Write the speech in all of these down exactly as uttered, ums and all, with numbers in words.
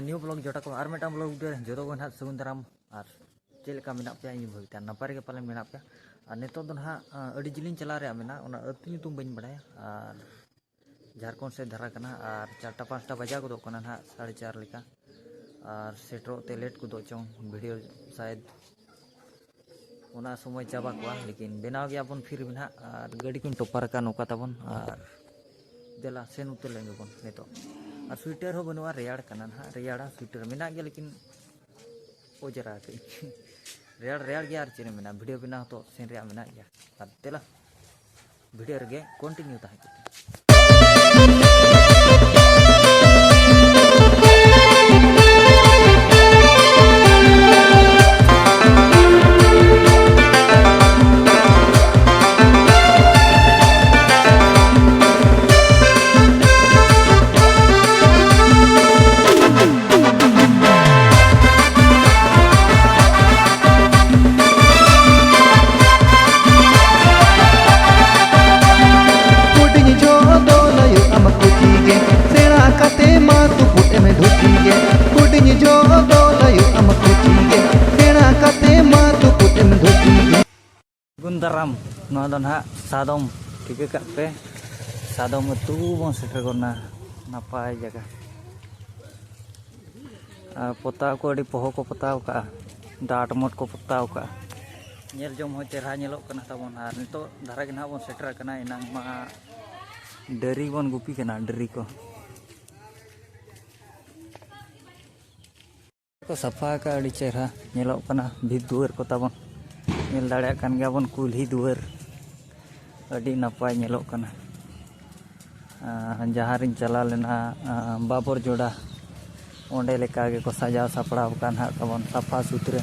New blog ᱡᱚᱴᱟ ᱠᱚ, ᱟᱨ ᱢᱤᱫᱴᱟᱝ blog ᱨᱮ ᱡᱚᱛᱚ ᱠᱚ ᱱᱟᱦᱟᱜ ᱥᱟᱹᱜᱩᱱ ᱫᱟᱨᱟᱢ᱾ ᱟᱨ ᱪᱮᱫ ᱞᱮᱠᱟ ᱢᱮᱱᱟᱜ ᱯᱮᱭᱟ? ᱤᱧ ᱵᱷᱟᱹᱵᱤᱛᱟ ᱱᱟᱯᱟᱭ ᱨᱮᱜᱮ ᱯᱟᱞᱮᱱ ᱢᱮᱱᱟᱜ ᱯᱮᱭᱟ᱾ ᱟᱨ ᱱᱤᱛᱚᱜ ᱫᱚ ᱱᱟᱦᱟᱜ, ᱟᱹᱰᱤ ᱡᱤᱞᱤᱧ ᱪᱟᱞᱟᱣ ᱨᱮᱭᱟᱜ ᱢᱮᱱᱟᱜᱼᱟ, ᱚᱱᱟ ᱟᱹᱛᱩ ᱧᱩᱛᱩᱢ ᱵᱟᱹᱧ ᱵᱟᱲᱟᱭᱟ᱾ ᱟᱨ ᱡᱷᱟᱲᱠᱷᱚᱸᱰ ᱥᱮᱫ ᱫᱷᱟᱨᱟ ᱠᱟᱱᱟ, ᱟᱨ ᱪᱟᱨᱴᱟ ᱯᱟᱸᱪᱴᱟ ᱵᱟᱡᱟᱣ ᱜᱚᱫᱚᱜ ᱠᱟᱱᱟ ᱱᱟᱦᱟᱜ, ᱥᱟᱲᱮ ᱪᱟᱨ ᱞᱮᱠᱟ᱾ ᱟᱨ ᱥᱮᱴᱮᱨᱚᱜ ᱛᱮ ᱞᱮᱴ ᱜᱚᱫᱚᱜ ᱪᱚᱝ, ᱵᱷᱤᱰᱤᱭᱳ ᱥᱟᱭᱮᱫ ᱚᱱᱟ ᱥᱚᱢᱚᱭ ᱪᱟᱵᱟ ᱠᱚᱜᱼᱟ, ᱞᱮᱠᱤᱱ ᱵᱮᱱᱟᱣ ᱜᱮᱭᱟ ᱵᱚᱱ ᱯᱷᱤᱨ ᱵᱤ ᱱᱟᱦᱟᱜ᱾ ᱟᱨ ᱜᱟᱹᱰᱤ ᱠᱚᱧ ᱴᱚᱯᱟᱨ ᱟᱠᱟᱫ ᱱᱚᱝᱠᱟ ᱛᱟᱵᱚᱱ, ᱟᱨ ᱫᱮᱞᱟ ᱥᱮᱱ ᱩᱛᱟᱹᱨ ᱞᱮᱱ ᱜᱮᱵᱚᱱ ᱱᱤᱛᱚᱜ᱾ ᱟᱨ ᱥᱩᱭᱮᱴᱟᱨ ᱦᱚᱸ ᱵᱟᱹᱱᱩᱜᱼᱟ, ᱨᱮᱭᱟᱲ ᱠᱟᱱᱟ ᱱᱟᱦᱟᱜ, ᱨᱮᱭᱟᱲᱟ ᱥᱩᱭᱮᱴᱟᱨ ᱢᱮᱱᱟᱜ ᱜᱮᱭᱟ, ᱞᱮᱠᱤᱱ ᱚᱡᱽᱨᱟ ᱠᱟᱜ ᱟᱹᱧ᱾ ᱨᱮᱭᱟᱲ ᱨᱮᱭᱟᱲ ᱜᱮᱭᱟ, ᱟᱨ ᱪᱮᱫ ᱮᱢ ᱢᱮᱱᱟ, ᱵᱷᱤᱰᱤᱭᱳ ᱵᱮᱱᱟᱣ ᱦᱚᱸᱛᱚ ᱥᱮᱱ ᱨᱮᱭᱟᱜ ᱢᱮᱱᱟᱜ ᱜᱮᱭᱟ᱾ ᱟᱨ ᱫᱮᱞᱟ ᱵᱷᱤᱰᱤᱭᱳ ᱨᱮᱜᱮ ᱠᱚᱱᱴᱤᱱᱤᱭᱩ ᱛᱟᱦᱮᱸ ᱠᱚᱜ ᱯᱮ᱾ ᱦᱩᱰᱤᱧ ᱡᱚᱦᱚᱜ ᱫᱚ ᱞᱟᱹᱭᱚᱜ ᱟᱢ ᱠᱩᱪᱤ ᱜᱮ, ᱥᱮᱬᱟ ᱠᱟᱛᱮ ᱢᱟ ᱛᱩᱯᱩᱫ ᱮᱢ ᱫᱷᱩᱛᱤ ᱜᱮ᱾ ᱦᱩᱰᱤᱧ ᱡᱚᱦᱚᱜ ᱫᱚ ᱞᱟᱹᱭᱚᱜ ᱟᱢ ᱠᱩᱪᱤ ᱜᱮ, ᱥᱮᱬᱟ ᱠᱟᱛᱮ ᱢᱟ ᱛᱩᱯᱩᱫ ᱮᱢ ᱫᱷᱩᱛᱤ ᱜᱮ᱾ ᱥᱟᱹᱜᱩᱱ ᱫᱟᱨᱟᱢ, ᱱᱚᱣᱟ ᱫᱚ ᱱᱟᱦᱟᱜ ᱥᱟᱫᱚᱢ, ᱴᱷᱤᱠᱟᱹ ᱠᱟᱜ ᱯᱮ, ᱥᱟᱫᱚᱢ ᱟᱹᱛᱩ ᱵᱚᱱ ᱥᱮᱴᱮᱨ ᱜᱚᱫ ᱱᱟ᱾ ᱱᱟᱯᱟᱭ ᱡᱟᱭᱜᱟ᱾ ᱟᱨ ᱯᱚᱛᱟᱣ ᱠᱚ ᱟᱹᱰᱤ ᱯᱚᱦᱚ ᱠᱚ ᱯᱚᱛᱟᱣ ᱠᱟᱜᱼᱟ, ᱰᱟᱴ ᱢᱚᱴ ᱠᱚ ᱯᱚᱛᱟᱣ ᱠᱟᱜᱼᱟ᱾ ᱧᱮᱞ ᱡᱚᱝ ᱦᱚᱸ ᱪᱮᱦᱨᱟ ᱧᱮᱞᱚᱜ ᱠᱟᱱᱟ ᱛᱟᱵᱚᱱ᱾ ᱟᱨ ᱱᱤᱛᱚᱜ ᱫᱷᱟᱨᱟ ᱜᱮ ᱱᱟᱦᱟᱜ ᱵᱚᱱ ᱥᱮᱴᱮᱨ ᱟᱠᱟᱱᱟ, ᱮᱱᱟᱝ ᱢᱟ ᱰᱟᱹᱨᱤ ᱵᱚᱱ ᱜᱩᱯᱤ ᱠᱟᱱᱟ, ᱰᱟᱹᱨᱤ ᱠᱚ᱾ ᱠᱚ ᱥᱟᱯᱷᱟ ᱟᱠᱟᱫ, ᱟᱹᱰᱤ ᱪᱮᱦᱨᱟ ᱧᱮᱞᱚᱜ ᱠᱟᱱᱟ ᱵᱷᱤᱛ ᱫᱩᱣᱟᱹᱨ ᱠᱚ ᱛᱟᱵᱚᱱ᱾ ᱧᱮᱞ ᱫᱟᱲᱮᱭᱟᱜ ᱠᱟᱱ ᱜᱮᱭᱟᱵᱚᱱ ᱠᱩᱞᱦᱤ ᱫᱩᱣᱟᱹᱨ, ᱟᱹᱰᱤ ᱱᱟᱯᱟᱭ ᱧᱮᱞᱚᱜ ᱠᱟᱱᱟ᱾ ᱟᱨ ᱡᱟᱦᱟᱸ ᱨᱤᱧ ᱪᱟᱞᱟᱣ ᱞᱮᱱᱟ, ᱟᱨ ᱵᱟᱵᱚᱨ ᱡᱚᱰᱟ, ᱚᱸᱰᱮ ᱞᱮᱠᱟ ᱜᱮᱠᱚ ᱥᱟᱡᱟᱣ ᱥᱟᱯᱲᱟᱣ ᱟᱠᱟᱫ ᱱᱟᱦᱟᱜ ᱛᱟᱵᱚᱱ ᱥᱟᱯᱷᱟ ᱥᱩᱛᱨᱟᱹ᱾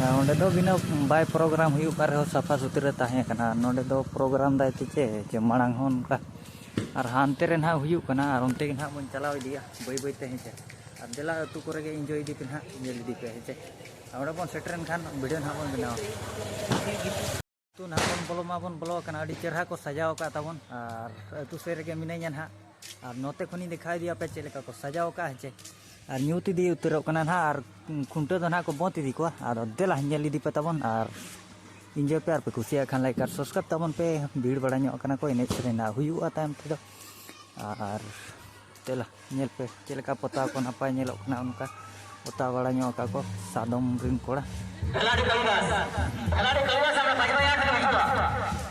ᱟᱨ ᱚᱸᱰᱮ ᱫᱚ ᱵᱤᱱᱟᱹ ᱵᱟᱭ ᱯᱨᱳᱜᱨᱟᱢ ᱦᱩᱭᱩᱜ ᱠᱟᱱ ᱨᱮᱦᱚᱸ ᱥᱟᱯᱷᱟ ᱥᱩᱛᱨᱟᱹ ᱛᱟᱦᱮᱸ ᱠᱟᱱᱟ᱾ ᱟᱨ ᱱᱚᱸᱰᱮ ᱫᱚ ᱯᱨᱳᱜᱨᱟᱢ ᱫᱟᱭ ᱛᱮ ᱪᱮᱫ ᱪᱮ ᱢᱟᱲᱟᱝ ᱦᱚᱸ ᱚᱱᱠᱟ, ᱟᱨ ᱦᱟᱱᱛᱮ ᱨᱮ ᱱᱟᱦᱟᱜ ᱦᱩᱭᱩᱜ ᱠᱟᱱᱟ, ᱟᱨ ᱚᱱᱛᱮ ᱜᱮ ᱱᱟᱦᱟᱜ ᱵᱚᱱ ᱪᱟᱞᱟᱣ ᱤᱫᱤᱜᱼᱟ ᱵᱟᱹᱭ ᱵᱟᱹᱭ ᱛᱮ, ᱦᱮᱸ ᱪᱮ᱾ ᱟᱨ ᱫᱮᱞᱟ ᱟᱹᱛᱩ ᱠᱚᱨᱮ ᱜᱮ ᱤᱱᱡᱚᱭ ᱤᱫᱤ ᱯᱮ ᱱᱟᱦᱟᱜ, ᱧᱮᱞ ᱤᱫᱤ ᱯᱮ, ᱦᱮᱸ ᱪᱮ᱾ ᱟᱨ ᱚᱸᱰᱮ ᱵᱚᱱ ᱥᱮᱴᱮᱨᱮᱱ ᱠᱷᱟᱱ ᱵᱷᱤᱰᱤᱭᱳ ᱱᱟᱦᱟᱜ ᱵᱚᱱ ᱵᱮᱱᱟᱣᱟ᱾ ᱟᱹᱛᱩ ᱱᱟᱦᱟᱜ ᱵᱚᱱ ᱵᱚᱞᱚ ᱢᱟᱵᱚᱱ ᱵᱚᱞᱚ ᱟᱠᱟᱱᱟ, ᱟᱹᱰᱤ ᱪᱮᱦᱨᱟ ᱠᱚ ᱥᱟᱡᱟᱣ ᱟᱠᱟᱫ ᱛᱟᱵᱚᱱ, ᱟᱨ ᱟᱹᱛᱩ ᱥᱮᱫ ᱨᱮᱜᱮ ᱢᱤᱱᱟᱹᱧᱟ ᱱᱟᱦᱟᱜ᱾ ᱟᱨ ᱱᱚᱛᱮ ᱠᱷᱚᱱᱤᱧ ᱫᱮᱠᱷᱟᱣ ᱤᱫᱤᱭᱟᱯᱮ ᱪᱮᱫ ᱞᱮᱠᱟ ᱠᱚ ᱥᱟᱡᱟᱣ ᱟᱠᱟᱫᱼᱟ, ᱦᱮᱸ ᱪᱮ᱾ ᱟᱨ ᱧᱩᱛ ᱤᱫᱤ ᱩᱛᱟᱹᱨᱚᱜ ᱠᱟᱱᱟ ᱱᱟᱦᱟᱜ, ᱟᱨ ᱠᱷᱩᱱᱴᱟᱹᱣ ᱫᱚ ᱱᱟᱦᱟᱜ ᱠᱚ ᱵᱚᱸᱫᱽ ᱤᱫᱤ ᱠᱚᱣᱟ᱾ ᱟᱫᱚ ᱫᱮᱞᱟ ᱧᱮᱞ ᱤᱫᱤ ᱯᱮ ᱛᱟᱵᱚᱱ, ᱟᱨ enjoy ᱯᱮ, ᱟᱨ ᱯᱮ ᱠᱩᱥᱤᱭᱟᱜ ᱠᱷᱟᱱ like ᱟᱨ subscribe ᱛᱟᱵᱚᱱ ᱯᱮ᱾ ᱵᱷᱤᱲ ᱵᱟᱲᱟ ᱧᱚᱜ ᱠᱟᱱᱟ ᱠᱚ, ᱮᱱᱮᱡ ᱥᱮᱨᱮᱧ ᱱᱟᱜ ᱦᱩᱭᱩᱜᱼᱟ ᱛᱟᱭᱚᱢ ᱛᱮᱫᱚ᱾ ᱟᱨ ᱫᱮᱞᱟ ᱧᱮᱞ ᱯᱮ ᱪᱮᱫ ᱞᱮᱠᱟ ᱯᱚᱛᱟᱣ ᱠᱚ ᱱᱟᱯᱟᱭ ᱧᱮᱞᱚᱜ ᱠᱟᱱᱟ, ᱚᱱᱠᱟ ᱯᱚᱛᱟᱣ ᱵᱟᱲᱟ ᱧᱚᱜ ᱟᱠᱟᱫ ᱠᱚ ᱥᱟᱫᱚᱢ ᱨᱤᱱ ᱠᱚᱲᱟ᱾ ᱠᱷᱮᱞᱟᱲᱤ ᱠᱟᱞᱤᱫᱟᱥ, ᱠᱷᱮᱞᱟᱲᱤ ᱠᱟᱞᱤᱫᱟᱥ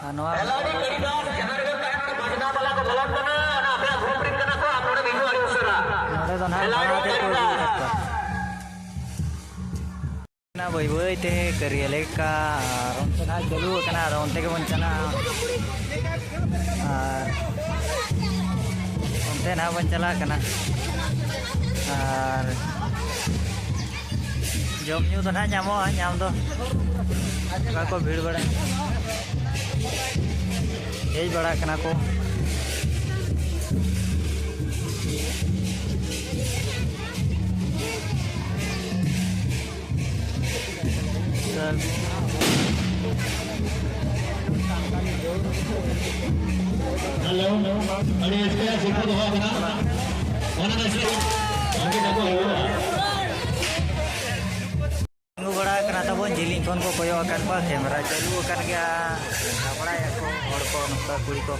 ᱟᱨ ᱱᱚᱣᱟ ᱠᱷᱮᱞᱟᱲᱤ ᱠᱟᱞᱤᱫᱟᱥ ᱡᱟᱦᱟᱸ ᱨᱮᱜᱮ ᱛᱟᱦᱮᱱ ᱱᱚᱰᱮ ᱵᱟᱡᱽᱱᱟ ᱵᱟᱞᱟ ᱠᱚ ᱵᱚᱞᱚᱱ ᱠᱟᱱᱟ, ᱚᱱᱟ ᱟᱯᱮᱭᱟᱜ group ᱨᱮᱱ ᱠᱟᱱᱟ ᱠᱚ, ᱟᱢ ᱱᱚᱰᱮ ᱦᱤᱡᱩᱜ ᱟᱹᱰᱤ ᱩᱥᱟᱹᱨᱟ᱾ ᱱᱚᱰᱮ ᱫᱚ ᱱᱟᱦᱟᱜ ᱠᱷᱮᱞᱟᱲᱤ ᱵᱷᱟᱲᱟ ᱛᱮᱠᱚ ᱠᱟᱞᱤᱫᱟᱥ ᱟᱹᱜᱩ ᱟᱠᱟᱫ ᱠᱚᱣᱟ᱾ ᱵᱟᱹᱭ ᱵᱟᱹᱭ ᱛᱮ ᱠᱟᱹᱨᱤᱭᱟᱹ ᱞᱮᱠᱟ ᱟᱨ ᱚᱱᱛᱮ ᱱᱟᱦᱟᱜ ᱪᱟᱹᱞᱩ ᱟᱠᱟᱱᱟ, ᱟᱫᱚ ᱚᱱᱛᱮ ᱜᱮᱵᱚᱱ ᱪᱟᱞᱟᱜᱼᱟ᱾ ᱟᱨ ᱚᱱᱛᱮ ᱱᱟᱦᱟᱜ ᱵᱚᱱ ᱪᱟᱞᱟᱜ ᱠᱟᱱᱟ᱾ ᱟᱨ ᱡᱚᱢ ᱧᱩ ᱫᱚ ᱱᱟᱦᱟᱜ ᱧᱟᱢᱚᱜᱼᱟ, ᱧᱟᱢ ᱫᱚ᱾ ᱚᱠᱟ ᱠᱚ ᱵᱷᱤᱲ ᱵᱟᱲᱟ, ᱦᱮᱡ ᱵᱟᱲᱟᱜ ᱠᱟᱱᱟ ᱠᱚ᱾ ᱦᱮᱞᱳ, ᱟᱹᱰᱤ ᱨᱟᱹᱥᱠᱟᱹ ᱨᱮᱭᱟᱜ ᱥᱤᱨᱯᱟᱹ ᱫᱚᱦᱚ ᱟᱠᱟᱱᱟ᱾ ᱚᱱᱟ ᱫᱚ ᱥᱴᱮᱡ ᱵᱷᱟᱜᱮ ᱠᱟᱠᱚ ᱦᱩᱭᱩᱜᱼᱟ᱾ ᱛᱤᱸᱜᱩ ᱵᱟᱲᱟ ᱟᱠᱟᱱᱟ ᱛᱟᱵᱚᱱ, ᱡᱮᱞᱮᱧ ᱠᱷᱚᱱ ᱠᱚ ᱠᱚᱭᱚᱜ ᱟᱠᱟᱫ ᱠᱚᱣᱟ᱾ ᱠᱮᱢᱮᱨᱟ ᱪᱟᱹᱞᱩ ᱟᱠᱟᱱ ᱜᱮᱭᱟ, ᱥᱟᱯᱲᱟᱭᱮᱫ ᱠᱚ ᱦᱚᱲ ᱠᱚ, ᱱᱚᱝᱠᱟ ᱠᱩᱲᱤ ᱠᱚ᱾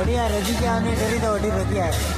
ᱟᱹᱰᱤ ᱟᱸᱴ ᱨᱟᱹᱜᱤ ᱜᱮᱭᱟ ᱩᱱᱤ ᱰᱮᱨᱤ ᱫᱚ, ᱟᱹᱰᱤ ᱨᱟᱹᱜᱤ ᱟᱭ᱾